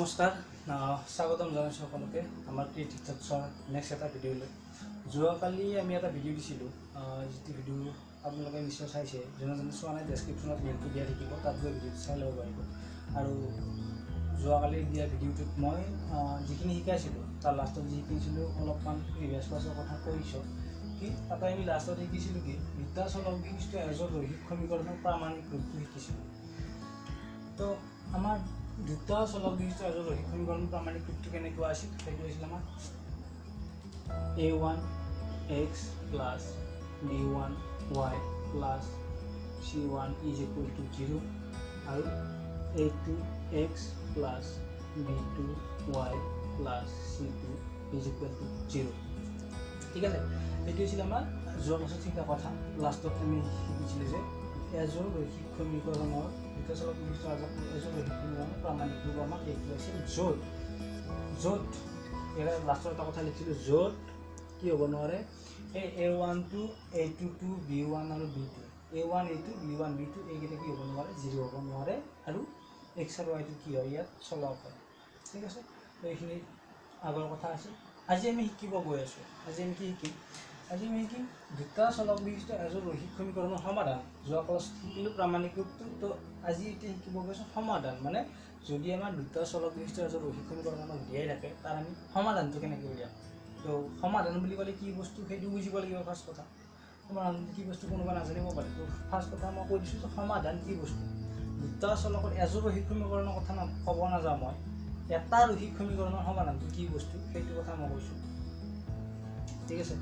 নমস্কাৰ, স্বাগতম জনাইছোঁ সকলোকে আমাৰ ক্ৰিয়েটিভ থটছৰ নেক্সট এটা ভিডিঅ'লৈ। যোৱাকালি আমি এটা ভিডিঅ' দিছিলোঁ, যিটো ভিডিঅ' আপোনালোকে নিশ্চয় চাইছে। যোনে যোনে চোৱা নাই, ডেছক্ৰিপশ্যনত লিংকটো দিয়া থাকিব, তাত গৈ ভিডিঅ'টো চাই ল'ব পাৰিব। আৰু যোৱাকালি দিয়া ভিডিঅ'টোত মই যিখিনি শিকাইছিলোঁ, তাৰ লাষ্টত যি শিকিছিলোঁ অলপমান প্ৰিভিয়াছ ক্লাছৰ কথা কৈছোঁ কি তাতে আমি লাষ্টত শিকিছিলোঁ কি দুটা চলক বিশিষ্ট এযোৰ ৰৈখিক সমীকৰণৰ প্ৰামাণিক ৰূপটো শিকিছিলোঁ। তো আমাৰ দুটা চলক বিশিষ্ট এযোৰ ৰৈখিক সমীকৰণৰ প্ৰামাণিক ৰূপটো কেনেকুৱা আছিল, সেইটো আছিল আমাৰ a one x plus b one y plus c one is equal to zero আৰু a two x plus b two y plus c two is equal to zero. ঠিক আছে, এইটো হৈছিল আমাৰ যোৱা বছৰ শিকা কথা। লাষ্টত আমি শিকিছিলোঁ যে এযোৰ ৰৈখিক সমীকৰণৰ দুটা চলক বিশিষ্ট এযোৰ ৰৈখিক সমীকৰণৰ প্ৰামাণিক ৰূপ আমাৰ এইটো আছিল, য'ত য'ত ইয়াৰে লাষ্টৰ এটা কথা লিখিছিলোঁ, য'ত কি হ'ব নোৱাৰে, এই a one two a two two b one আৰু b two, a one a two b one b two, এইকেইটা কি হ'ব নোৱাৰে, জিৰ' হ'ব নোৱাৰে। আৰু এক্স আৰু ৱাইটো কি হয়, ইয়াত চলক হয়। ঠিক আছে, তো এইখিনি আগৰ কথা আছিল। আজি আমি শিকিব গৈ আছোঁ, আজি আমি কি শিকিম, আজি আমি শিকিম দুটা চলক বিশিষ্ট এযোৰ ৰৈখিক সমীকৰণৰ সমাধান। যোৱা ক্লাছত শিকিলোঁ প্ৰামাণিক ৰূপটো, তো আজি এতিয়া শিকিব গৈছোঁ সমাধান। মানে যদি আমাৰ দুটা চলক বিশিষ্ট এযোৰ ৰৈখিক সমীকৰণ আমাক দিয়াই থাকে, তাৰ আমি সমাধানটো কেনেকৈ উলিয়াম। তো সমাধান বুলি ক'লে কি বস্তু সেইটো বুজিব লাগিব। ফাৰ্ষ্ট কথা, সমাধান কি বস্তু কোনোবা নাজানিব পাৰে। তো ফাৰ্ষ্ট কথা মই কৈ দিছোঁ যে সমাধান কি বস্তু। দুটা চলকৰ এযোৰ ৰৈখিক সমীকৰণৰ কথা ক'ব নাযাওঁ মই, এটা ৰৈখিক সমীকৰণৰ সমাধানটো কি বস্তু সেইটো কথা মই কৈছোঁ। ঠিক আছে,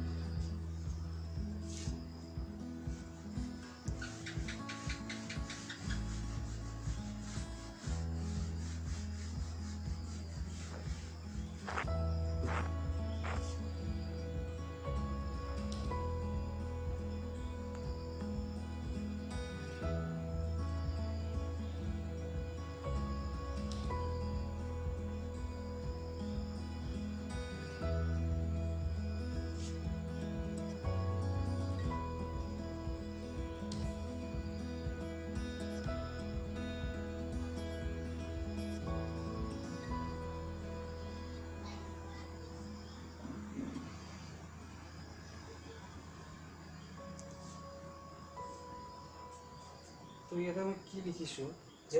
তো ইয়াতে মই কি লিখিছোঁ যে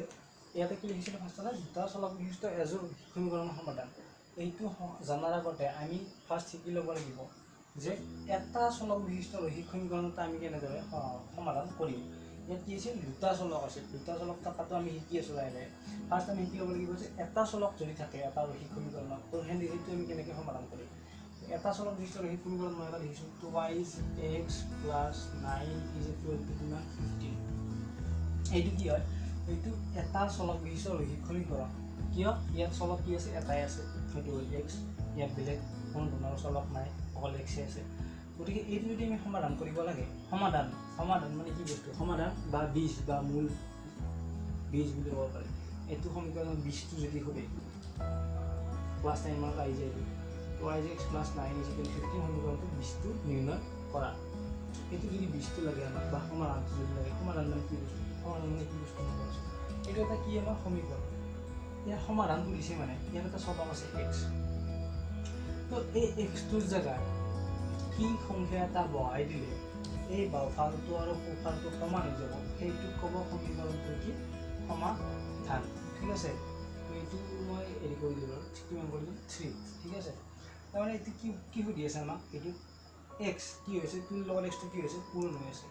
ইয়াতে কি লিখিছিলোঁ, ফাৰ্ষ্টতে দুটা চলক বিশিষ্ট এযোৰ সমীকৰণৰ সমাধান। এইটো জনাৰ আগতে আমি ফাৰ্ষ্ট শিকি ল'ব লাগিব যে এটা চলক বিশিষ্ট ৰৈখিক সমীকৰণ এটা আমি কেনেদৰে সমাধান কৰিম। ইয়াত কি আছিল, দুটা চলক আছিল। দুটা চলক থকাটো আমি শিকি আছোঁ লাহে লাহে। ফাৰ্ষ্ট আমি শিকি ল'ব লাগিব যে এটা চলক যদি থাকে এটা ৰৈখিক সমীকৰণত, তো সেইটো আমি কেনেকৈ সমাধান কৰিম। এটা চলক বিশিষ্ট ৰৈখিক সমীকৰণ মই এটা লিখিছোঁ, twice x plus nine is equal to কিমান, 15। এইটো কি হয়, এইটো এটা চলক বিশিষ্ট ৰৈখিক সমীকৰণ। কিয়, ইয়াত চলক কি আছে, এটাই আছে, সেইটো হ'ল এক্স। ইয়াত বেলেগ কোনো ধৰণৰ চলক নাই, অকল এক্সে আছে। গতিকে এইটো যদি আমি সমাধান কৰিব লাগে, সমাধান সমাধান মানে কি বস্তু, সমাধান বা বীজ বা মূল বীজ বুলি ক'ব পাৰি। এইটো সমীকৰণৰ বীজটো যদি সোধে, ক্লাছ নাইনত আহি যায় এইটো, twice x plus nine is equal 15 সমীকৰণটো বীজটো নিৰ্ণয় কৰা। এইটো যদি বীজটো লাগে আমাক বা সমাধানটো যদি লাগে, সমাধান মানে কি বস্তু, সমাধান মানে কি বস্তু মই কৈছোঁ, এইটো এটা কি আমাৰ সমীকৰণ। ইয়াৰ সমাধানটো দিছে, মানে ইয়াত এটা চলক আছে এক্স। তো এই এক্সটোৰ জেগাত কি সংখ্যা এটা বহাই দিলে এই বাওঁফালটো আৰু সোঁফালটো সমান হৈ যাব, সেইটোক ক'ব সমীকৰণটো কি, সমাধান। ঠিক আছে, এইটো মই হেৰি কৰি দিলোঁ আৰু কিমান কৰি দিলোঁ, 3। ঠিক আছে, তাৰমানে এইটো কি কি সুধি আছে আমাক, এইটো এক্স কি হৈছে, টুৰ লগত এক্সটো কি হৈছে, পূৰণ হৈ আছে।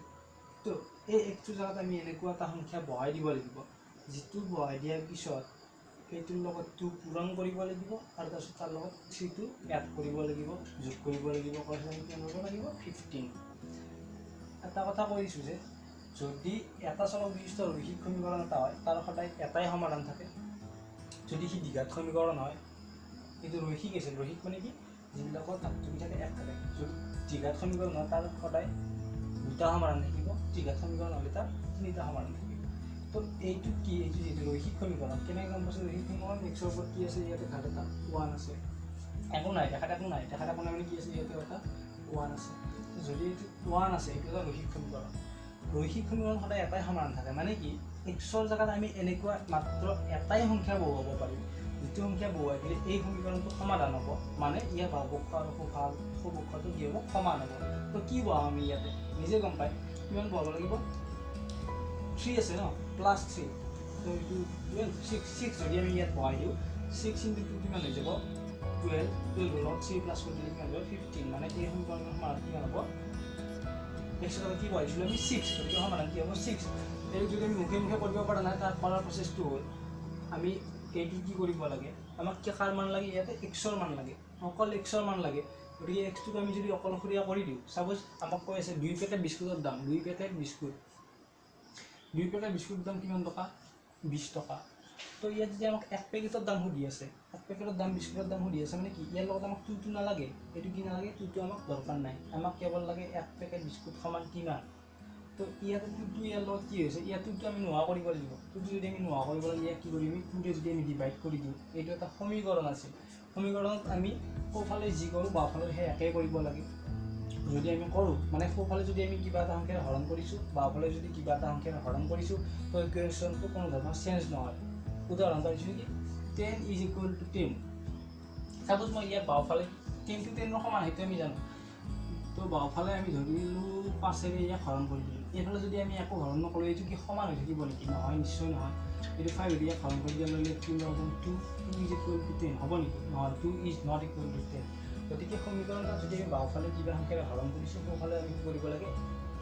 তো এই এক্সটোৰ জেগাত আমি এনেকুৱা এটা সংখ্যা বহাই দিব লাগিব, যিটো বহাই দিয়াৰ পিছত সেইটোৰ লগত 2 পূৰণ কৰিব লাগিব আৰু তাৰপিছত তাৰ লগত 3টো এড কৰিব লাগিব, যোগ কৰিব লাগিব, কৰাৰ কিমান হ'ব লাগিব, 15। এটা কথা কৈ দিছোঁ যে যদি এটা চলক বিশিষ্ট ৰৈখিক সমীকৰণ এটা হয়, তাৰ সদায় এটাই সমাধান থাকে। যদি সি দ্বিঘাত সমীকৰণ হয়, এইটো ৰৈখিক আছিল, ৰৈখিক মানে কি, যিবিলাকৰ ঘাতটো কি থাকে, এক থাকে। যদি দ্বিঘাত সমীকৰণ হয়, তাৰ সদায় দুটা সমাধান থাকিব, ত্ৰিঘাত সমীকৰণ হ'লে তাৰ তিনিটা সমাধান থাকিব। তো এইটো কি, এইটো যিটো ৰৈখিক সমীকৰণ, কেনেকৈ গম পাইছোঁ ৰৈখিক সমীকৰণ, এক্সৰ ওপৰত কি আছে, ইয়াতে ঘাত এটা 1 আছে, একো নাই, দেখাত একো নাই, দেখাত একো নাই মানে কি আছে, ইয়াতে এটা 1 আছে। যদি এইটো 1 আছে, এইটো এটা ৰৈখিক সমীকৰণ। ৰৈখিক সমীকৰণ সদায় এটাই সমাধান থাকে, মানে কি এক্সৰ জেগাত আমি এনেকুৱা মাত্ৰ এটাই সংখ্যা বহুৱাব পাৰিম, যিটো সংখ্যা বহুৱাই দিলে এই সমীকৰণটো সমাধান হ'ব, মানে ইয়াৰ বাওঁপক্ষ আৰু সোঁপক্ষটো কি হ'ব, সমান হ'ব। তো কি বহাম আমি ইয়াতে নিজে গম পাই কিমান বহাব লাগিব, থ্ৰী আছে ন, প্লাছ থ্ৰী, তো এইটো 12 6 6 যদি আমি ইয়াত বহাই দিওঁ 6 ইনটু 2 কিমান হৈ যাব, 12 12 লগত 3 প্লাছ কৰি দিলে কিমান হৈ যাব, 15। মানে এই সমীকৰণৰ সমাধান কিমান হ'ব, এক্সৰ লগত কি বহাইছিলোঁ আমি 6, গতিকে সমাধান কি হ'ব 6। এইটো যদি আমি মুখে মুখে কৰিব পৰা নাই, তাৰ কৰাৰ প্ৰচেছটো হ'ল আমি এইটো কি কৰিব লাগে, আমাক কি কাৰ মান লাগে, ইয়াতে এক্সৰ মান লাগে, অকল এক্সৰ মান লাগে। গতিকে এক্সটোক আমি যদি অকলশৰীয়া কৰি দিওঁ, ছাপ'জ আমাক কৈ আছে 2 পেকেট বিস্কুটৰ দাম, 2 পেকেট বিস্কুট, 2 পেকেট বিস্কুটৰ দাম কিমান টকা, 20 টকা। তো ইয়াত যদি আমাক 1 পেকেটৰ দাম সুধি আছে, 1 পেকেটৰ দাম বিস্কুটৰ দাম সুধি আছে, মানে কি ইয়াৰ লগত আমাক 2টো নালাগে, এইটো কি নালাগে, 2টো আমাক দৰকাৰ নাই, আমাক কেৱল লাগে 1 পেকেট বিস্কুট সমান কিমান। তো ইয়াতে 2টো ইয়াৰ লগত কি হৈছে, ইয়াত 2টো আমি নোহোৱা কৰিব লাগিব। 2টো যদি আমি নোহোৱা কৰিব লাগে, ইয়াক কি কৰিম, আমি 2ৰে যদি আমি ডিভাইড কৰি দিওঁ, এইটো এটা সমীকৰণ আছিল, সমীকৰণত আমি সোঁফালে যি কৰোঁ বাওঁফালে সেই একেই কৰিব লাগে। যদি আমি কৰোঁ, মানে সোঁফালে যদি আমি কিবা এটা সংখ্যাৰে হৰণ কৰিছোঁ, বাওঁফালে যদি কিবা এটা সংখ্যাৰে হৰণ কৰিছোঁ, তো ইকুৱেশ্যনটো কোনো ধৰণৰ চেঞ্জ নহয়। উদাহৰণ এটা দিছোঁ নেকি, 10 is equal to 10। Suppose মই ইয়াত বাওঁফালে 10টো 10ৰ সমান, সেইটো আমি জানো। তো বাওঁফালে আমি ধৰিলোঁ 5-ৰে ইয়াক হৰণ কৰি দিলোঁ, এইফালে যদি আমি একো হৰণ নকৰোঁ, এইটো কি সমান হৈ থাকিব নেকি, নহয়, নিশ্চয় নহয়। এইটো 5 ইয়াক হৰণ কৰি দিয়াৰ লগে লগে কি ওলাব, 2 2 is equal to 10 হ'ব নেকি, নহয়, 2 is not equal to 10। গতিকে সমীকৰণত যদি আমি বাওঁফালে কিবা সংখ্যাৰে হৰণ কৰিছোঁ, সোঁফালে আমি কি কৰিব লাগে,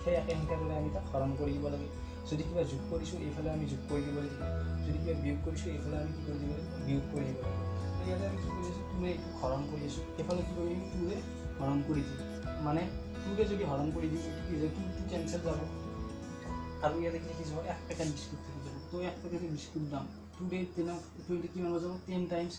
সেই একে সংখ্যাটোৰে আমি তাক হৰণ কৰি দিব লাগে। যদি কিবা যোগ কৰিছোঁ, এইফালে আমি যোগ কৰি দিব লাগিব, যদি কিবা বিয়োগ কৰিছোঁ, এইফালে আমি কি কৰি দিব লাগিব, বিয়োগ কৰি দিব লাগিব। তো ইয়াতে আমি কি কৰি আছোঁ, 2ৰে এইটো হৰণ কৰি আছোঁ, এইফালে কি কৰিম, 2ৰে হৰণ কৰি দিম, মানে 2ৰে যদি হৰণ কৰি দিওঁ, এইটো কি হৈ যাব, 2 কেঞ্চেল যাব, আৰু ইয়াতে কি থাকি যাব, 1 পেকেট বিস্কুট থাকি যাব। তো 1 পেকেট বিস্কুট দাম 2ৰে 10 20 কিমান হৈ যাব, 10 টাইমছ,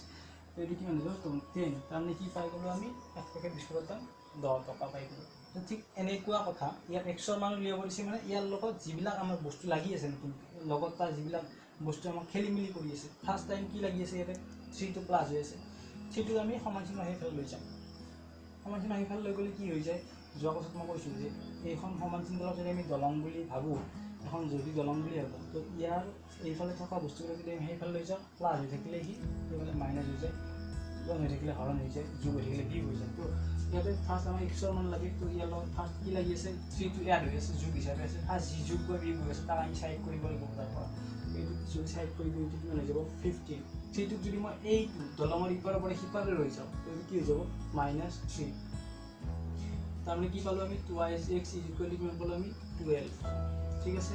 এইটো কিমান হৈ যাব, 10। তাৰমানে কি পাই গ'লোঁ আমি, 1 পেকেট বিস্কুটৰ দাম 10 টকা পাই গ'লোঁ। তো ঠিক এনেকুৱা কথা, ইয়াত এক্সৰ মান উলিয়াব দিছে, মানে ইয়াৰ লগত যিবিলাক আমাৰ বস্তু লাগি আছে নতুন, লগত তাৰ যিবিলাক বস্তু আমাক খেলি মেলি কৰি আছে। ফাৰ্ষ্ট টাইম কি লাগি আছে, ইয়াতে 3টো প্লাছ হৈ আছে, 3টোক আমি সমান চিহ্ন সেইফালে লৈ যাম। সমান চিহ্ন সেইফালে লৈ গ'লে কি হৈ যায়, যোৱা বছৰত মই কৈছিলোঁ যে এইখন সমান চিহ্নডালক যদি আমি দলং বুলি ভাবোঁ, এখন যদি দলং বুলি ভাবোঁ, তো ইয়াৰ এইফালে থকা বস্তুবিলাক যদি আমি সেইফালে লৈ যাওঁ, প্লাছ হৈ থাকিলে সি সেইফালে মাইনাছ হৈ যায়, পূৰণ হৈ থাকিলে হৰণ হৈ যায়, যোগ হৈ থাকিলে বিয়োগ হৈ যায়। তো ইয়াতে ফাৰ্ষ্ট আমাৰ এক্সৰ মান লাগে, তো ইয়াৰ লগত ফাৰ্ষ্ট কি লাগি আছে, 3টো এড হৈ আছে, যোগ হিচাপে আছে, ফাৰ্ষ্ট যি যোগ বা বিয়োগ হৈ আছে তাক আমি চাইড কৰিব লাগিব। তাৰ পৰা এইটো যদি চাইড কৰি দিওঁ, এইটো কিমান হৈ যাব, 15। 3টোক যদি মই এইটো দলঙৰ ইপাৰৰ পৰা সিপাৰে লৈ যাওঁ, তো এইটো কি হৈ যাব, -3। তাৰমানে কি পালোঁ আমি, twice x is equal to কিমান পালোঁ আমি, 12। ঠিক আছে,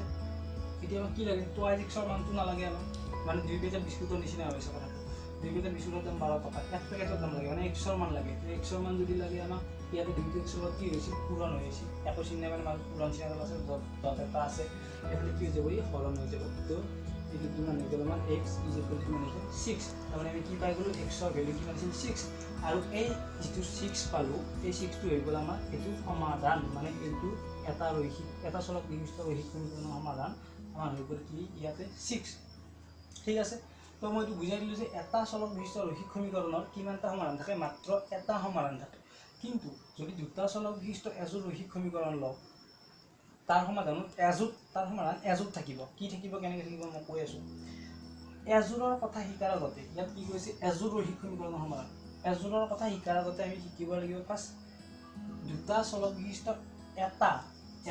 এতিয়া আমাক কি লাগে, টুৱাইজ এক্সৰ মানটো নালাগে আমাক, মানে 2 পেকেট বিস্কুটৰ নিচিনা হৈছে কথাটো। 2 পেকেট বিস্কুটৰ দাম 12 টকা, 1 পেকেটৰ দাম লাগে, মানে এক্সৰ মান লাগে। তো এক্সৰ মান যদি লাগে আমাক, ইয়াতে 2টো এক্সৰ লগত কি হৈছে, পূৰণ হৈ আছে, একো চিহ্ন মানে মাজত পূৰণ চিহ্ন এটা আছে, ডট এটা আছে, এইফালে কি হৈ যাব, ই হৰণ হৈ যাব। তো এইটো কিমান হৈ গ'ল আমাৰ, এক্স is equal কিমান হৈ গ'ল, 6। তাৰমানে আমি কি পাই গ'লোঁ, এক্সৰ ভেলু কিমান আছিল, 6। আৰু এই যিটো 6 পালোঁ, এই 6টো হৈ গ'ল আমাৰ এইটো সমাধান, মানে এইটো এটা ৰৈখিক, এটা চলক বিশিষ্ট ৰৈখিক সমীকৰণৰ সমাধান আমাৰ হৈ গ'ল কি, ইয়াতে 6। ঠিক আছে, তো মই এইটো বুজাই দিলোঁ যে এটা চলক বিশিষ্ট ৰৈখিক সমীকৰণৰ কিমানটা সমাধান থাকে, মাত্ৰ এটা সমাধান থাকে। কিন্তু যদি দুটা চলক বিশিষ্ট এযোৰ ৰৈখিক সমীকৰণ লওঁ, তাৰ সমাধানত এযোৰ, তাৰ সমাধান এযোৰ থাকিব। কি থাকিব, কেনেকৈ থাকিব মই কৈ আছোঁ। এযোৰৰ কথা শিকাৰ আগতে ইয়াত কি কৈছে, এযোৰ ৰৈখিক সমীকৰণৰ সমাধান। এযোৰৰ কথা শিকাৰ আগতে আমি শিকিব লাগিব ফাৰ্ষ্ট দুটা চলক বিশিষ্ট এটা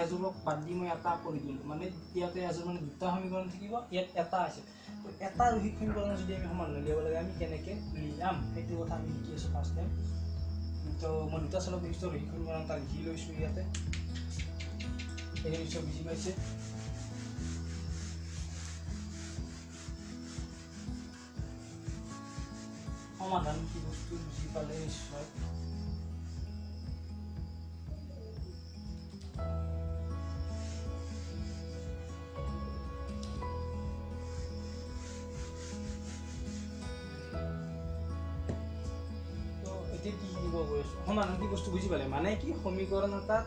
এযোৰক বাদ দি মই এটা কৰি দিলোঁ, মানে ইয়াতে এযোৰ মানে দুটা সমীকৰণ থাকিব, ইয়াত এটা আছে। তো এটা ৰৈখিক সমীকৰণ যদি আমি সমাধান উলিয়াব লাগে, আমি কেনেকৈ উলিয়াম সেইটো কথা আমি শিকি আছোঁ ফাৰ্ষ্ট টাইম। তো মই দুটা চলক বিশিষ্ট ৰৈখিক সমীকৰণ এটা লিখি লৈছোঁ ইয়াতে, এই নিশ্চয় বুজি পাইছে। সমাধান কি বস্তু বুজি পালে নিশ্চয়। তো এতিয়া কি শিকিব গৈ আছোঁ, সমাধান কি বস্তু বুজি পালে মানে কি, সমীকৰণ এটাত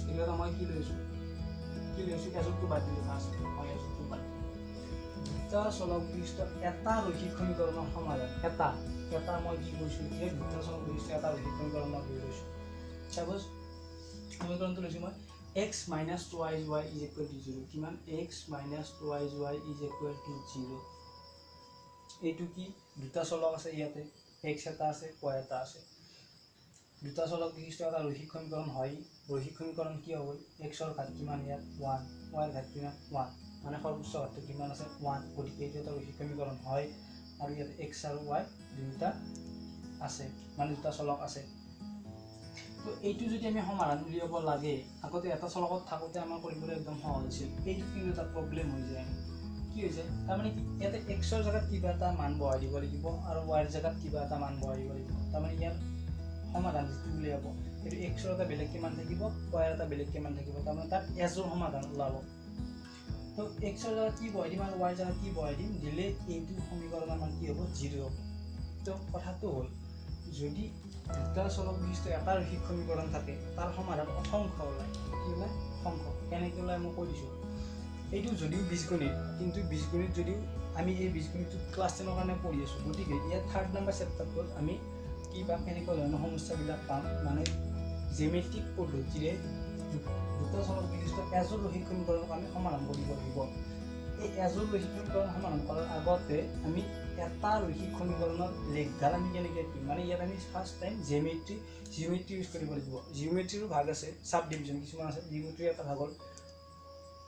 এইবিলাক মই কি লৈছোঁ, এযোৰটো বাদ দিলোঁ ফাৰ্ষ্ট, মই এযোৰটো বাদ দিলোঁ। দুটা চলক বিশিষ্ট এটা ৰৈখিক সমীকৰণৰ সমাধান, এটা এটা মই কি কৈছোঁ এতিয়া, দুটা চলক বিশিষ্ট এটা ৰৈখিক সমীকৰণ মই লৈ লৈছোঁ। চাপ'জ সমীকৰণটো লৈছোঁ মই x minus twice y is equal to 0। কিমান, x minus twice y is equal to 0। এইটো কি দুটা চলক আছে, ইয়াতে এক্স এটা আছে, ৱাই এটা আছে। দুটা চলক বিশিষ্ট এটা ৰৈখিক সমীকৰণ হয়। ৰৈখিক সমীকৰণ কি হ'ব? এক্সৰ ঘাত কিমান ইয়াত ওৱান, ৱাইৰ ঘাত কিমান ওৱান, মানে সৰ্বোচ্চ ঘাতটো কিমান আছে ওৱান। গতিকে এইটো এটা ৰৈখিক সমীকৰণ হয় আৰু ইয়াত এক্স আৰু ৱাই দুয়োটা আছে, মানে দুটা চলক আছে। তো এইটো যদি আমি সমাধান উলিয়াব লাগে, আগতে এটা চলকত থাকোঁতে আমাৰ কৰিবলৈ একদম সহজ হৈছিল। এইটোত কিন্তু এটা প্ৰব্লেম হৈ যায়। কি হৈছে তাৰমানে কি, ইয়াতে এক্সৰ জেগাত কিবা এটা মান বহাই দিব লাগিব আৰু ৱাইৰ জেগাত কিবা এটা মান বহাই দিব লাগিব। তাৰমানে ইয়াৰ সমাধান যিটো উলিয়াব সেইটো এক্সৰ এটা বেলেগকৈ মান থাকিব, ৱাইৰ এটা বেলেগকৈ মান থাকিব, তাৰমানে তাৰ এজোৰ সমাধান ওলাব। তো এক্সৰ জেগাত কি বহাই দিম আৰু ৱাইৰ জেগাত কি বহাই দিম, দিলে এইটো সমীকৰণ আমাৰ কি হ'ব, জিৰ' হ'ব। তো কথাটো হ'ল, যদি দুটা চলক বিশিষ্ট এটা ৰৈখিক সমীকৰণ থাকে, তাৰ সমাধান অসংখ্য ওলায়। কি ওলায়? অসংখ্য। কেনেকৈ ওলায় মই কৈ দিছোঁ। এইটো যদিও বীজগণিত, কিন্তু বীজগণিত যদিও আমি এই বীজগণিতটো ক্লাছ টেনৰ কাৰণে পঢ়ি আছোঁ, গতিকে ইয়াৰ থাৰ্ড নাম্বাৰ চেপ্টাৰটোত আমি কি পাম, কেনেকুৱা ধৰণৰ সমস্যাবিলাক পাম, মানে জেমেট্ৰিক পদ্ধতিৰে দুটা চলক বিশিষ্ট এযোৰ ৰৈখিক সমীকৰণক আমি সমাধান কৰিব লাগিব। এই এযোৰ ৰৈখিক সমীকৰণ সমাধান কৰাৰ আগতে আমি এটা ৰৈখিক সমীকৰণৰ লেখডাল আমি কেনেকৈ আঁকিম, মানে ইয়াত আমি ফাৰ্ষ্ট টাইম জিঅ'মেট্ৰি ইউজ কৰিব লাগিব। জিঅ'মেট্ৰিৰো ভাগ আছে, চাব ডিভিজন কিছুমান আছে। জিঅ'মেট্ৰিৰ এটা ভাগ হ'ল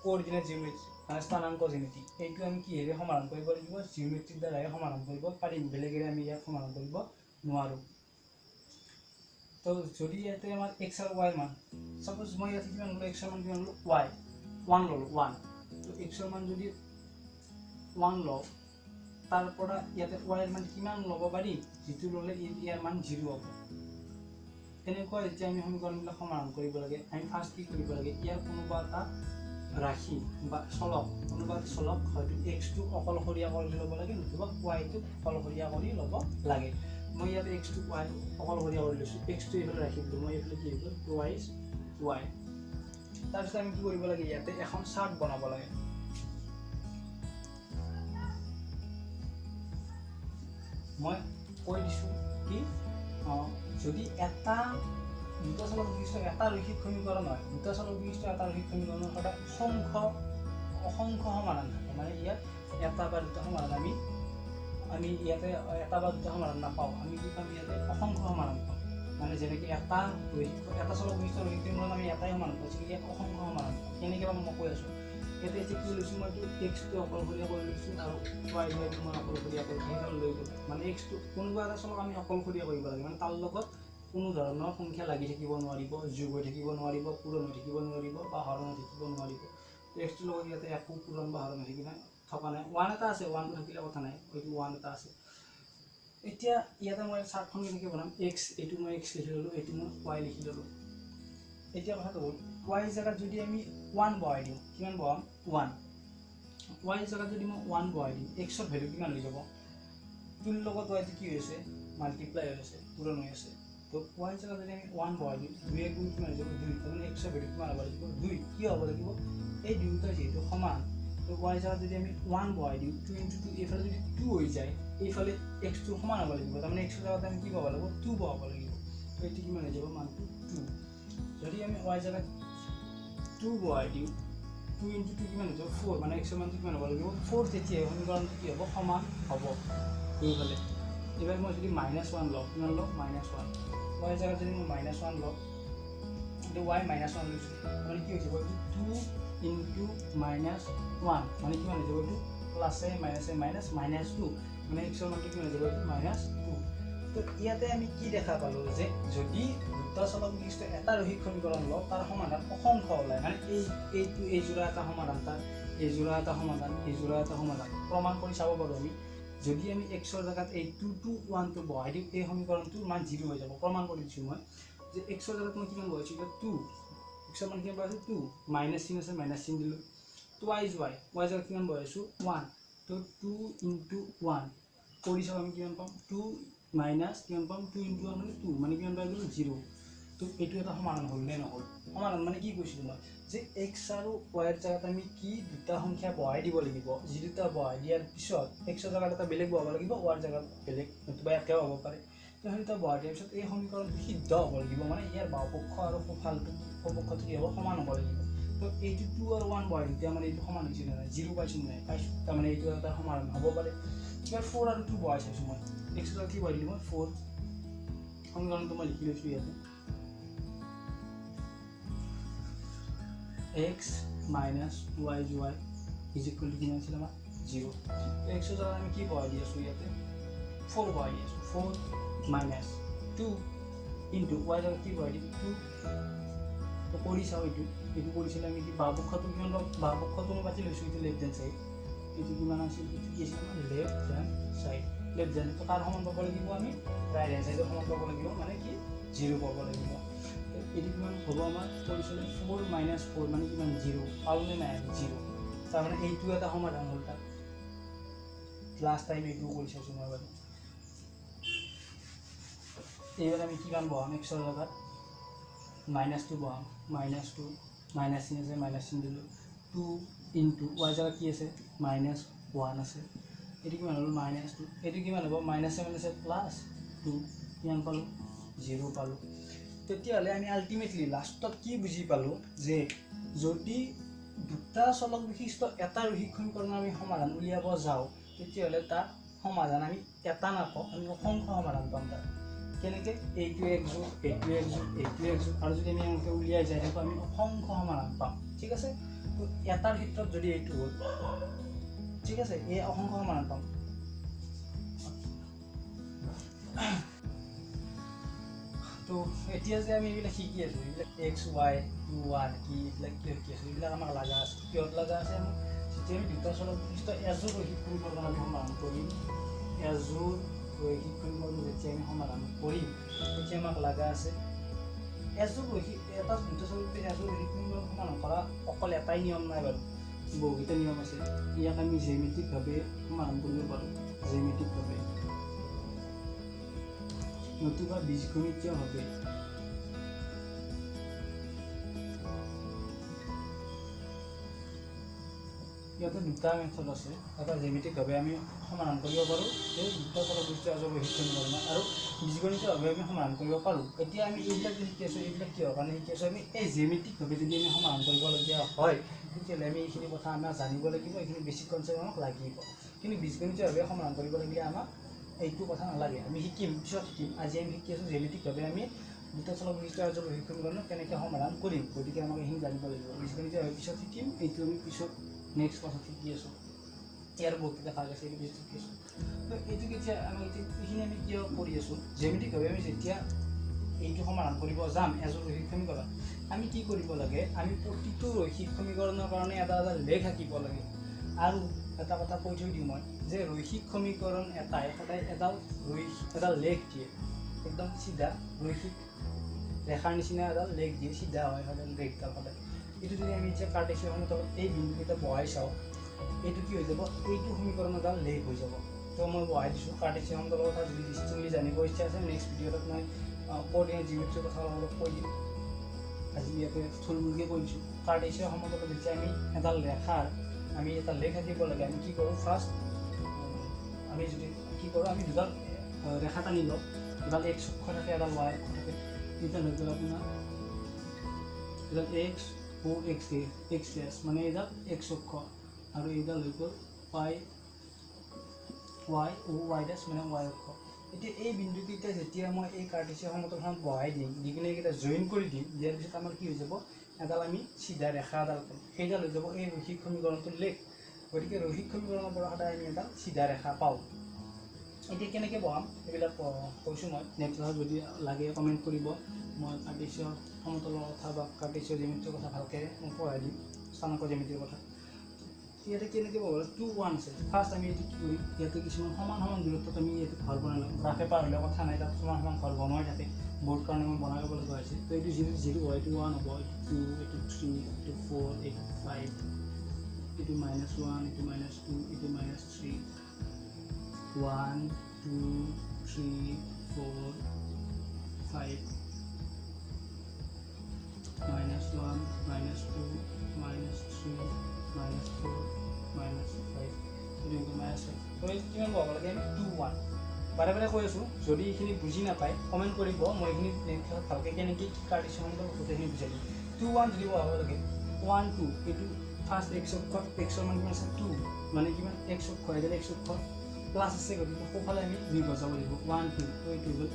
কোঅৰ্ডিনেট জিঅ'মেট্ৰি, মানে স্থানাংক জ্যামিতি। এইটো আমি কিহেৰে সমাধান কৰিব লাগিব? জিঅ'মেট্ৰিৰ দ্বাৰাহে সমাধান কৰিব পাৰিম, বেলেগেৰে আমি ইয়াক সমাধান কৰিব নোৱাৰোঁ। তো যদি ইয়াতে আমাৰ এক্স আৰু ৱাইৰ মান, ছাপ'জ মই ইয়াতে কিমান ল'লোঁ, এক্সৰ মান কিমান ল'লোঁ, ৱাই ওৱান ল'লোঁ, ওৱান। তো এক্সৰ মান যদি ওৱান লওঁ, তাৰ পৰা ইয়াতে ৱাইৰ মান কিমান ল'ব পাৰি, যিটো ল'লে ইয়াৰ মান জিৰ' হ'ব। তেনেকুৱা যেতিয়া আমি সমীকৰণবিলাক সমাধান কৰিব লাগে, আমি ফাৰ্ষ্ট কি কৰিব লাগে, ইয়াৰ কোনোবা এটা ৰাশি বা চলক, কোনোবা এটা চলক হয়তো এক্সটো অকলশৰীয়া কৰি ল'ব লাগে, নতুবা ৱাইটোক অকলশৰীয়া কৰি ল'ব লাগে। মই ইয়াতে এক্সটো ৱাই অকলশৰীয়া কৰি লৈছোঁ, এক্সটো এইফালে ৰাখি দিলোঁ, মই এইফালে কি হৈ গ'ল, টুৱাইজ ৱাই। তাৰপিছত আমি কি কৰিব লাগে, ইয়াতে এখন চাৰ্ট বনাব লাগে। মই কৈ দিছোঁ কি, যদি এটা দুটা চলক বিশিষ্ট এটা ৰৈখিক সমীকৰণ হয়, দুটা চলক বিশিষ্ট এটা ৰৈখিক সমীকৰণৰ সদায় অসংখ্য সমাধান থাকে। মানে ইয়াত এটা বা দুটা সমাধান আমি ইয়াতে এটা বা দুটা সমাধান নাপাওঁ, আমি কি পাম, ইয়াতে অসংখ্য সমাধান পাম। মানে যেনেকৈ এটা চলক বিশিষ্ট ৰৈখিক সমীকৰণ আমি এটাই সমাধান পাইছোঁ, ইয়াত অসংখ্য সমাধান পাম। কেনেকৈ পাম মই কৈ আছোঁ। ইয়াতে এতিয়া কি লৈছোঁ, মই এইটো এক্সটো অকলশৰীয়া কৰি লৈছোঁ আৰু ৱাইটো মই অকলশৰীয়া কৰি সেইফালে লৈ গ'লোঁ। মানে এক্সটো কোনোবা এটা চলক আমি অকলশৰীয়া কৰিব লাগে, মানে তাৰ লগত কোনো ধৰণৰ সংখ্যা লাগি থাকিব নোৱাৰিব, যোগ হৈ থাকিব নোৱাৰিব, পূৰণ হৈ থাকিব নোৱাৰিব বা হৰণ হৈ থাকিব নোৱাৰিব। এক্সটোৰ লগত ইয়াতে একো পূৰণ বা হৰণ হৈ থকা নাই। ওৱান এটা আছে, ওৱানটো থাকিলে কথা নাই, এইটো ওৱান এটা আছে। এতিয়া ইয়াতে মই চাৰ্টখন কেনেকৈ বনাম, এক্স এইটো মই এক্স লিখি ল'লোঁ, এইটো মই ৱাই লিখি ল'লোঁ। এতিয়া কথাটো হ'ল, ৱাই জেগাত যদি আমি ওৱান বহাই দিওঁ, কিমান বহাম, ওৱান। ৱাই জেগাত যদি মই ওৱান বহাই দিওঁ, এক্সৰ ভেলু কিমান হৈ যাব, টুৰ লগত ৱাইটো কি হৈ আছে, মাল্টিপ্লাই হৈ আছে, পূৰণ হৈ আছে। তো ৱাই জেগাত যদি আমি ওৱান বহাই দিওঁ, দুই এক গুণ কিমান হৈ যাব, দুই। তাৰমানে এক্সৰ ভেলু কিমান হ'ব লাগিব, দুই। কি হ'ব লাগিব, এই দুয়োটা যিহেতু সমান, তো ৱাই জেগাত যদি আমি ওৱান বহাই দিওঁ, টু ইনটু টু, এইফালে যদি টু হৈ যায়, এইফালে এক্সটো সমান হ'ব লাগিব। তাৰমানে এক্সৰ জেগাত আমি কি বহাব লাগিব, টু বহাব লাগিব। তো এইটো কিমান হৈ যাব, মানটো টু। যদি আমি ৱাই জেগাত টু বহাই দিওঁ, টু ইনটু টু কিমান হৈ যাব, ফ'ৰ। মানে এক্সৰ মানটো কিমান হ'ব লাগিব, ফ'ৰ। তেতিয়া সমীকৰণটো কি হ'ব, সমান হ'ব দুয়োফালে। এইবাৰ মই যদি মাইনাছ ওৱান লওঁ, কিমান লওঁ, মাইনাছ ওৱান। ৱাই জেগাত যদি মই মাইনাছ ওৱান লওঁ, এইটো ৱাই মাইনাছ ওৱান লৈছোঁ, মানে কি হৈ যাব, এইটো টু ইনটু মাইনাছ ওৱান, মানে কিমান হৈ যাব, এইটো প্লাছে মাইনাছে মাইনাছ মাইনাছ টু, মানে এক্সৰ মানটো কিমান হৈ যাব, এইটো মাইনাছ টু। তো ইয়াতে আমি কি দেখা পালোঁ, যে যদি দুটা চলক বিশিষ্ট এটা ৰৈখিক সমীকৰণ লওঁ, তাৰ সমাধান অসংখ্য ওলায়। মানে এইটো এই যোৰা এটা সমাধান, তাৰ এই যোৰা এটা সমাধান, এই যোৰা এটা সমাধান। প্ৰমাণ কৰি চাব পাৰোঁ আমি। যদি আমি এক্সৰ জেগাত এই টু টু ওৱানটো বহাই দিওঁ, এই সমীকৰণটোৰ মান জিৰ' হৈ যাব। প্ৰমাণ কৰি দিছোঁ মই যে এক্সৰ জেগাত মই কিমান বহাইছোঁ, এতিয়া টু, এক্সৰ মান কিমান বহাইছোঁ, টু, মাইনাছ চিন আছে, মাইনাছ চিন দিলোঁ, টুৱাইজ ৱাই, ৱাই জেগাত কিমান বহাইছোঁ, ওৱান। তো টু ইনটু ওৱান কৰি চাওঁ আমি কিমান পাম, টু মাইনাছ কিমান পাম, টু ইনটু ওৱান মানে টু, মানে কিমান পাই গ'লোঁ, জিৰ'। তো এইটো এটা সমাধান হ'ল নে নহ'ল? সমাধান মানে কি কৈছিলোঁ মই, যে এক্স আৰু ৱাইৰ জেগাত আমি কি দুটা সংখ্যা বহাই দিব লাগিব, যি দুটা বহাই দিয়াৰ পিছত এক্সৰ জেগাত এটা বেলেগ বহাব লাগিব, ৱাইৰ জেগাত বেলেগ, নতুবা একেও হ'ব পাৰে। তো সেই দুটা বহাই দিয়াৰ পিছত এই সমীকৰণটো সিদ্ধ হ'ব লাগিব, মানে ইয়াৰ বাওঁপক্ষ আৰু সোঁফালটো সোঁপক্ষটো কি হ'ব, সমান হ'ব লাগিব। তো এইটো টু আৰু ওৱান বহাই দিওঁতে আমাৰ এইটো সমান হৈছে নে নাই, জিৰ' পাইছোঁ নে নাই, পাইছোঁ, তাৰমানে এইটো এটা সমাধান হ'ব পাৰে। কিবা 4 আৰু 2 বহাই চাইছোঁ মই। এক্সৰ কি বহাই দিলোঁ মই 4, সমীকৰণটো মই লিখি লৈছোঁ ইয়াতে, x minus 2y y is equal to কিমান আছিল আমাৰ 0। এক্সৰ জেগাত আমি কি বহাই দি আছোঁ ইয়াতে 4 বহাই দি আছোঁ, 4 মাইনাছ 2 ইনটু ৱাই জেগাত কি বহাই দিম 2। তো কৰি চাওঁ এইটো, এইটো কৰিছিলে আমি কি বাওঁপক্ষটো কিমান পাম, বাওঁপক্ষটো মই পাতি লৈছোঁ এইটো লেফ্ট হেণ্ড চাইড, এইটো কিমান আছিল, এইটো কি আছিল আমাৰ left hand side, left hand তো কাৰ সমান পাব লাগিব আমি ৰাইট হেণ্ড চাইডৰ সমান পাব লাগিব, মানে কি 0 পাব লাগিব। এইটো কিমান হ'ব আমাৰ কৰিছিলে 4 মাইনাছ 4 মানে কিমান 0 পালোঁনে নাই আমি 0, তাৰমানে এইটো এটা সমাধান হ'ল। তাত লাষ্ট টাইম এইটোও কৰি চাইছোঁ মই বাৰু। এইবাৰ আমি কিমান বহাম এক্সৰ জেগাত মাইনাছ 2 বহাম, মাইনাছ 2 মাইনাছ চিন আছে মাইনাছ চিন দিলোঁ, 2 ইনটু ৱাই জেগাত কি আছে মাইনাছ 1 আছে, এইটো কিমান হ'ল মাইনাছ 2, এইটো কিমান হ'ব মাইনাছে মাইনাছে প্লাছ 2, কিমান পালোঁ 0 পালোঁ। তেতিয়াহ'লে আমি আল্টিমেটলি লাষ্টত কি বুজি পালোঁ যে যদি দুটা চলক বিশিষ্ট এটা ৰৈখিক সমীকৰণ আমি সমাধান উলিয়াব যাওঁ তেতিয়াহ'লে তাৰ সমাধান আমি এটা নাপাওঁ, আমি অসংখ্য সমাধান পাম। তাত কেনেকৈ এইটো একযোগ, এইটো একযোগ, এইটো একযোগ, আৰু যদি আমি এনেকৈ উলিয়াই যাই থাকোঁ আমি অসংখ্য সমাধান পাম। ঠিক আছে, তো এটাৰ ক্ষেত্ৰত যদি এইটো হ'ল, ঠিক আছে, এই অসংখ্য সমাধান পাম। তো এতিয়া যে আমি এইবিলাক শিকি আছোঁ, এইবিলাক এক্স ৱাই 2 1 কি এইবিলাক কিয় শিকি আছোঁ, এইবিলাক আমাক লগা আছে। কিহত লগা আছে আমাক যেতিয়া আমি দুটা চলক বিশিষ্ট এযোৰ ৰৈখিক সমীকৰণ আমি সমাধান কৰিম, এযোৰ ৰৈখিক সমীকৰণ যেতিয়া আমি সমাধান কৰিম তেতিয়া আমাক লগা আছে এযোৰ ৰৈখিক এটা দুটা চলক এযোৰ ৰৈখিক সমীকৰণ সমাধান কৰা অকল এটাই নিয়ম নাই বাৰু, বহুকেইটা নিয়ম আছে। ইয়াক আমি জ্যামিতিকভাৱে সমাধান কৰিব পাৰোঁ, জ্যামিতিকভাৱে নতুবা বীজগণিতীয়ভাৱে। ইয়াতে দুটা মেথড আছে, এটা জ্যামিতিকভাৱে আমি সমাধান কৰিব পাৰোঁ এই দুটা চলক বিশিষ্ট এযোৰ ৰৈখিক সমীকৰণ, আৰু বীজগণিতীয়ভাৱে আমি সমাধান কৰিব পাৰোঁ। এতিয়া আমি এইবিলাক যে শিকি আছোঁ এইবিলাক কিহৰ কাৰণে শিকি আছোঁ, আমি এই জ্যামিতিকভাৱে যদি আমি সমাধান কৰিবলগীয়া হয় তেতিয়াহ'লে আমি এইখিনি কথা আমাক জানিব লাগিব, এইখিনি বেছিক কনচেপ্ট আমাক লাগিব। কিন্তু বীজগণিতীয়ভাৱে সমাধান কৰিব লাগিলে আমাক এইটো কথা নালাগে, আমি শিকিম পিছত শিকিম। আজি আমি শিকি আছোঁ জ্যামিতিকভাৱে আমি দুটা চলক বিশিষ্ট এযোৰ ৰৈখিক সমীকৰণ কেনেকৈ সমাধান কৰিম, গতিকে আমাক এইখিনি জানিব লাগিব। বীজগণিতীয়ভাৱে পিছত শিকিম, এইটো আমি পিছত নেক্সট ক্লাছত শিকি আছোঁ, ইয়াৰ বহুতকেইটা ভাগ আছে, এইটো পিছত শিকি আছোঁ। তো এইটো কেতিয়া আমি এইখিনি আমি কিয় কৰি আছোঁ, জ্যামিতিকভাৱে আমি যেতিয়া এইটো সমাধান কৰিব যাম এযোৰ ৰৈখিক সমীকৰণ, আমি কি কৰিব লাগে, আমি প্ৰতিটো ৰৈখিক সমীকৰণৰ কাৰণে এটা এটা লেখ আঁকিব লাগে। আৰু এটা কথা কৈ থৈ দিওঁ মই যে ৰৈখিক সমীকৰণ এটাই সদায় এডাল লেখ দিয়ে, একদম চিধা ৰৈখিক ৰেখাৰ নিচিনা এডাল লেখ দিয়ে, চিধা হয় সদায় লেখডাল সদায়। এইটো যদি আমি এতিয়া কাৰ্টেছিয়ান সমতলত এই বিন্দুকেইটা বহাই চাওঁ, এইটো কি হৈ যাব, এইটো সমীকৰণ এডাল লেখ হৈ যাব। তো মই বহাই দিছোঁ কাৰ্টেছিয়ান সমতলৰ কথা যদি ডিষ্টিংলি জানিব ইচ্ছা আছে নেক্সট ভিডিঅ'টোত মই কোঅৰ্ডিনেট জিঅ'মেট্ৰিৰ কথা অলপ কৈ দিম, আজি ইয়াতে থুলমূলকৈ কৈ দিছোঁ। কাৰ্টেছিয়ান সমতলত যেতিয়া আমি এডাল ৰেখাৰ আমি এটা লেখ আঁকিব লাগে, আমি কি কৰোঁ ফাৰ্ষ্ট আমি যদি কি কৰোঁ আমি দুডাল ৰেখা টানি লওঁ, এডাল এক্স অক্ষ থাকে এডাল ৱাই অক্ষ থাকে। এইডাল হৈ গ'ল আপোনাৰ এডাল এক্স অ' এক্স এক্স ডেছ মানে এইডাল এক্স অক্ষ, আৰু এইডাল হৈ গ'ল ৱাই ৱাই অ' ৱাই ডেছ মানে ৱাই অক্ষ। এতিয়া এই বিন্দুকেইটা যেতিয়া মই এই কাৰ্টেছিয়ান সমতলখনত বহাই দিম, দি কিনে এইকেইটা জইন কৰি দিম, দিয়াৰ পিছত আমাৰ কি হৈ যাব, এডাল আমি চিধা ৰেখা এডাল পাম, সেইডাল হৈ যাব এই ৰৈখিক সমীকৰণটোৰ লেখ। গতিকে ৰৈখিক সমীকৰণৰ পৰা সদায় আমি এডাল চিধা ৰেখা পাওঁ। এতিয়া কেনেকৈ বহাম এইবিলাক কৈছোঁ মই, নেক্সট ক্লাছত যদি লাগে কমেণ্ট কৰিব, মই কাৰ্টেছিয় সমতলৰ কথা বা কাৰ্টেছিয় জ্যামিতিৰ কথা ভালকৈ মই পঢ়াই দিম, স্থানাংক জ্যামিতিৰ কথা। ইয়াতে কেনেকৈ পাব, 2 1 আছে। ফাৰ্ষ্ট আমি এইটো কি কৰিম, ইয়াতে কিছুমান সমান সমান দূৰত্বত আমি ইয়াতে ঘৰ বনাই ল'ম। গ্ৰাফ পেপাৰ হ'লে কথা নাই, তাত সমান সমান ঘৰ বনোৱাই থাকে, বৰ্ড কাৰণে মই বনাই ল'ব লগা হৈছে। তো এইটো 0 0 হয়, এইটো 1 হ'ব, এইটো 2, এইটো 3, এইটো 4, এইটো 5, এইটো মাইনাছ 1, এইটো মাইনাছ 2, এইটো minus 3, 1 2 3 4 5, minus 1, minus 2, minus 3, minus 4, minus 5, এইটো মাইনাছ 5। তো কিমান পাব লাগে আমি 2 1। বাৰে বাৰে কৈ আছোঁ, যদি এইখিনি বুজি নাপায় কমেণ্ট কৰিব, মই এইখিনি নেক্সট ক্লাছত ভালকৈ কেনেকৈ কি কাৰ্টেছিয়ান সমতল গোটেইখিনি বুজাই দিম। 2 1 যদি বহাব লাগে 1 2, এইটো ফাৰ্ষ্ট এক্স অক্ষ, এক্সৰ মান কিমান আছে 2, মানে কিমান এক্স অক্ষ, এইডাল এক্স অক্ষ, প্লাছ আছে, গতিকে সোঁফালে আমি দুই ঘৰ যাব লাগিব, ওৱান টু। তো এইটো হৈ গ'ল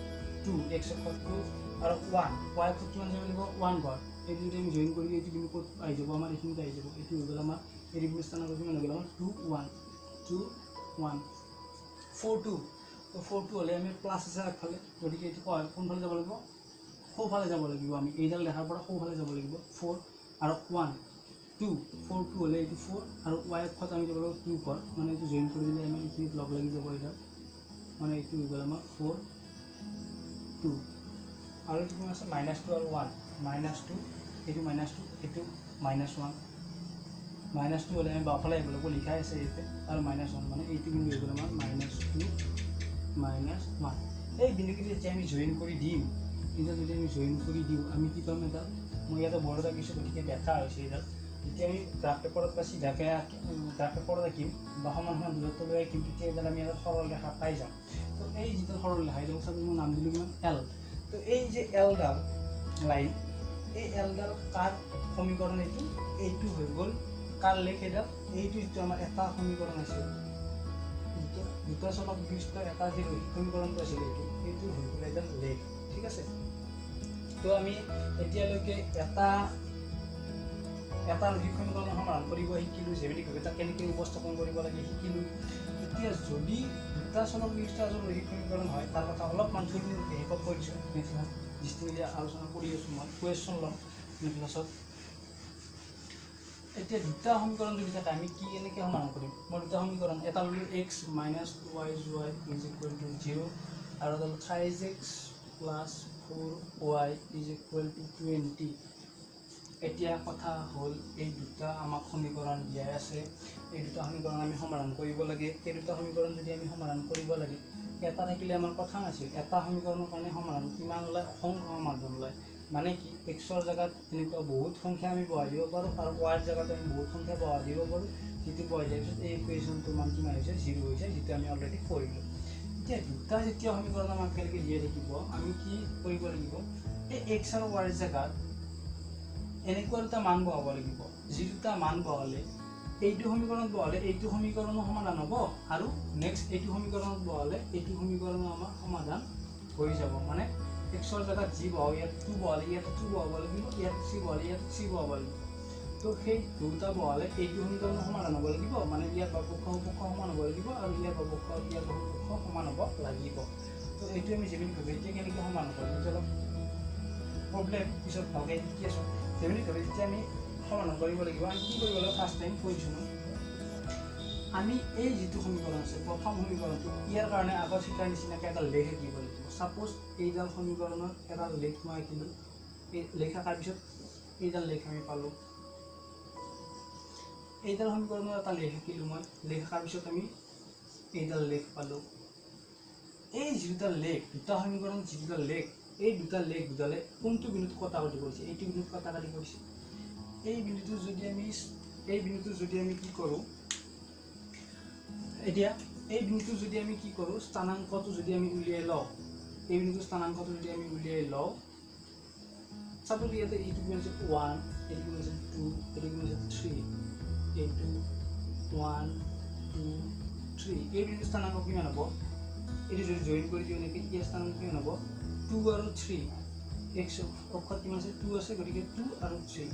টু, এক্স অক্ষত টু আৰু ওৱান, ৱাই অক্ষত কিমান যাব লাগিব? ওৱান ঘৰ। এইটো যদি আমি জইন কৰি এইটো বিন্দু ক'ত আহি যাব? আমাৰ এইখিনিত আহি যাব। এইটো হৈ গ'ল আমাৰ এই বিন্দু স্থানাংক কিমান হৈ গ'ল আমাৰ? Two one, two one, four two. তো ফ'ৰ টু হ'লে আমি প্লাছ আছে আগফালে, গতিকে এইটো কোনফালে যাব লাগিব? সোঁফালে যাব লাগিব। আমি এইডাল ৰেখাৰ পৰা সোঁফালে যাব লাগিব। ফ'ৰ আৰু ওৱান টু, ফ'ৰ টু হ'লে এইটো ফ'ৰ আৰু ৱাই অক্ষত আমি যাব লাগিব টু ঘৰ, মানে এইটো জইন কৰি দিলে আমাৰ এইখিনিত লগ লাগি যাব এইডাল, মানে এইটো হৈ গ'ল আমাৰ ফ'ৰ টু। আৰু এইটো কিমান আছে? মাইনাছ টু আৰু ওৱান, মাইনাছ টু, এইটো মাইনাছ টু, এইটো মাইনাছ ওৱান। মাইনাছ টু হ'লে আমি বাওঁফালে আহিব লাগিব, লিখাই আছে ইয়াতে, আৰু মাইনাছ ওৱান, মানে এইটো বিন্দু হৈ গ'ল আমাৰ মাইনাছ টু মাইনাছ ওৱান। এই বিন্দুকেইটা যেতিয়া আমি জইন কৰি দিম, এতিয়া যদি আমি জইন কৰি দিওঁ, আমি কি পাম? এডাল মই ইয়াতে বৰ্ডত আঁকিছোঁ, গতিকে দেখা হৈছে এইডাল। যেতিয়া আমি গ্ৰাফ পেপাৰত বা চিধাকৈ গ্ৰাফ পেপাৰত আঁকিম বা সমান সমান দূৰত্ব লৈ আঁকিম, তেতিয়া এইডাল আমি এটা সৰল ৰেখা পাই যাম। তো এই যিটো সৰল ৰেখা, এইডাল চাপ'জ মই নাম দিলোঁ কিমান? এল। তো এই যে এলডাল লাইন, এই এলডাল কাৰ সমীকৰণ? এইটো হৈ গ'ল কাৰ লেখ এইডাল? এইটো যিটো আমাৰ এটা সমীকৰণ আছিল, দুটা চলক বিশিষ্ট এটা যি ৰৈখিক সমীকৰণটো আছিল, এইটো হৈ গ'ল এডাল লেখ। ঠিক আছে। তো আমি এতিয়ালৈকে এটা এটা ৰৈখিক সমীকৰণ সমাধান কৰিব শিকিলোঁ, জ্যামিতিকভাৱে তাক কেনেকৈ উপস্থাপন কৰিব লাগে শিকিলোঁ। এতিয়া যদি দুটা চলক বিশিষ্ট এজন ৰৈখিক সমীকৰণ হয়, তাৰ কথা অলপমান থুলমূলকৈ শেষত কৈ দিছোঁ। নেক্সট দৃষ্টিভংগী আলোচনা কৰি আছোঁ, মই কুৱেশ্যন ল'ম নেক্সট ক্লাছত। এতিয়া দুটা সমীকৰণ যদি থাকে, আমি কি কেনেকৈ সমাধান কৰিম? মই দুটা সমীকৰণ এটা ল'লোঁ, x minus twice y is equal to zero আৰু এটা ল'লোঁ thrice x plus four y is equal to 20। এতিয়া কথা হ'ল, এই দুটা আমাক সমীকৰণ দিয়াই আছে, এই দুটা সমীকৰণ আমি সমাধান কৰিব লাগে। এই দুটা সমীকৰণ যদি আমি সমাধান কৰিব লাগে, এটা থাকিলে আমাৰ কথা নাছিল। এটা সমীকৰণৰ কাৰণে সমাধান কিমান ওলায়? অসংখ্য সমাধান ওলায়। মানে কি, এক্সৰ জেগাত এনেকুৱা বহুত সংখ্যা আমি বহাই দিব পাৰোঁ আৰু ৱাইৰ জেগাত আমি বহুত সংখ্যা বহাই দিব পাৰোঁ, যিটো বহাই দিয়াৰ পিছত এই ইকুৱেশ্যনটোৰ মান কিমান হৈছে? জিৰ' হৈছে, যিটো আমি অলৰেডি কৰিলোঁ। এতিয়া দুটা যেতিয়া সমীকৰণ আমাক একেলগে দিয়ে থাকিব, আমি কি কৰিব লাগিব? এই এক্স আৰু ৱাইৰ জেগাত এনেকুৱা দুটা মান বহাব লাগিব, যি দুটা মান বহালে এইটো সমীকৰণত বহালে এইটো সমীকৰণো সমাধান হ'ব আৰু নেক্সট এইটো সমীকৰণত বহালে এইটো সমীকৰণো আমাৰ সমাধান হৈ যাব। মানে এক্সৰ জেগাত যি বহাওঁ, ইয়াত টু বহালে ইয়াত টু বহাব লাগিব, ইয়াত থ্ৰী বহালে ইয়াত থ্ৰী বহাব লাগিব। তো সেই দুটা বহালে এইটো সমীকৰণো সমাধান হ'ব লাগিব, মানে ইয়াৰ বাওঁপক্ষ সোঁপক্ষ সমান হ'ব লাগিব আৰু ইয়াৰ বাওঁপক্ষ আৰু ইয়াৰ সোঁপক্ষ সমান হ'ব লাগিব। তো এইটো আমি জ্যামিতিকভাৱে এতিয়া কেনেকৈ সমাধান কৰিম, এইটো অলপ প্ৰব্লেম, পিছত ভালকৈ শিকি আছোঁ। জ্যামিতিকভাৱে যেতিয়া আমি সমাধান কৰিব লাগিব, আমি কি কৰিব লাগিব? ফাৰ্ষ্ট টাইম কৈ দিছোঁ মই। আমি এই যিটো সমীকৰণ আছে, প্ৰথম সমীকৰণটো, ইয়াৰ কাৰণে আগত শিকাৰ নিচিনাকৈ এটা লেখ আঁকিব লাগিব। ছাপ'জ এইডাল সমীকৰণৰ এডাল লেখ মই আঁকিলোঁ। এই লেখ আঁকাৰ পিছত এইডাল লেখ আমি পালোঁ। এইডাল সমীকৰণৰ এটা লেখ আঁকিলোঁ মই। লেখ আঁকাৰ পিছত আমি এইডাল লেখ পালোঁ। এই যি দুটা লেখ, দুটা সমীকৰণ যি দুটা লেখ, এই দুটা লেখ দুডালে কোনটো বিন্দুত কটাকটি কৰিছে? এইটো বিন্দুত কটাকটি কৰিছে। এই বিন্দুটো যদি আমি কি কৰোঁ, এতিয়া এই বিন্দুটো যদি আমি কি কৰোঁ, স্থানাংকটো যদি আমি উলিয়াই লওঁ, এই বিন্দুটোৰ স্থানাংকটো যদি আমি উলিয়াই লওঁ, চাপ'জ ইয়াতে এইটো কিমান আছে? ওৱান। এইটো কিমান আছে? টু। এইটো কিমান আছে? থ্ৰী। এইটো ওৱান টু থ্ৰী। এই বিন্দুৰ স্থানাংক কিমান হ'ব? এইটো যদি জইন কৰি দিওঁ এনেকৈ, ইয়াৰ স্থানাংক কিমান হ'ব? টু আৰু থ্ৰী। এক্স অক্ষত কিমান আছে? টু আছে, গতিকে টু আৰু থ্ৰী।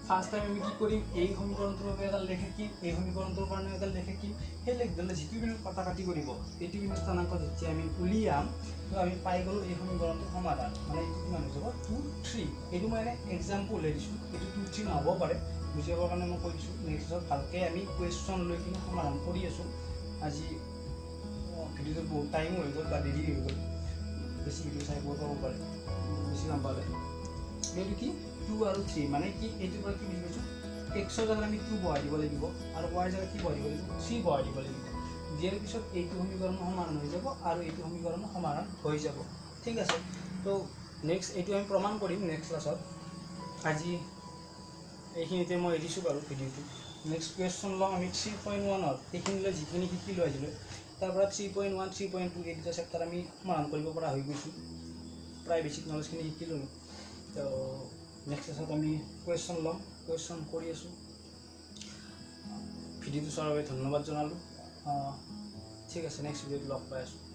ফাৰ্ষ্ট টাইম আমি কি কৰিম? এই সমীকৰণটোৰ বাবে এডাল লেখ আঁকিম, এই সমীকৰণটোৰ কাৰণে এডাল লেখ আঁকিম। সেই লেখডালে যিটো বিন্দুত কটাকটি কৰিব, এইটো বিন্দু স্থানাংক যেতিয়া আমি উলিয়াম, তো আমি পাই গ'লোঁ এই সমীকৰণটোৰ সমাধান। মানে এইটো কিমান হৈ যাব? Two three. এইটো মই এনে এক্সাম্পলহে দিছোঁ, এইটো টু থ্ৰী নহ'ব পাৰে। বুজি পাবৰ কাৰণে মই কৈ দিছোঁ। নেক্সট ভালকৈ আমি কুৱেশ্যন লৈ কিনে সমাধান কৰি আছোঁ। আজি ভিডিঅ'টো বহুত টাইমো হৈ গ'ল বা দেৰি হৈ গ'ল, বেছি ভিডিঅ' চাই বহুত পাব পাৰে বেছি লম্বা হ'লে। এইটো কি? টু আৰু থ্ৰী। মানে কি, এইটোৰ পৰা কি বুজি পাইছোঁ? এক্সৰ জেগাত আমি টু বহাই দিব লাগিব আৰু ৱাইৰ জেগাত কি বহাই দিব লাগিব? থ্ৰী বহাই দিব লাগিব। দিয়াৰ পিছত এইটো সমীকৰণো সমাধান হৈ যাব আৰু এইটো সমীকৰণো সমাধান হৈ যাব। ঠিক আছে। তো নেক্সট এইটো আমি প্ৰমাণ কৰিম নেক্সট ক্লাছত। আজি এইখিনিতে মই এৰিছোঁ বাৰু ভিডিঅ'টো। নেক্সট কুৱেশ্যন ল'ম আমি 3.1ত। এইখিনিলৈ যিখিনি শিকিলোঁ আজিলৈ, তাৰ পৰা 3.1, 3.2, এই দুটা চেপ্টাৰ আমি সমাধান কৰিব পৰা হৈ গৈছোঁ। প্ৰায় বেছিক নলেজখিনি শিকিলোঁ। তো নেক্সট ক্লাছত আমি কুৱেশ্যন ল'ম, কুৱেশ্যন কৰি আছোঁ। ভিডিঅ'টো চোৱাৰ বাবে ধন্যবাদ জনালোঁ। ঠিক আছে, নেক্সট ভিডিঅ'ত লগ পাই আছোঁ।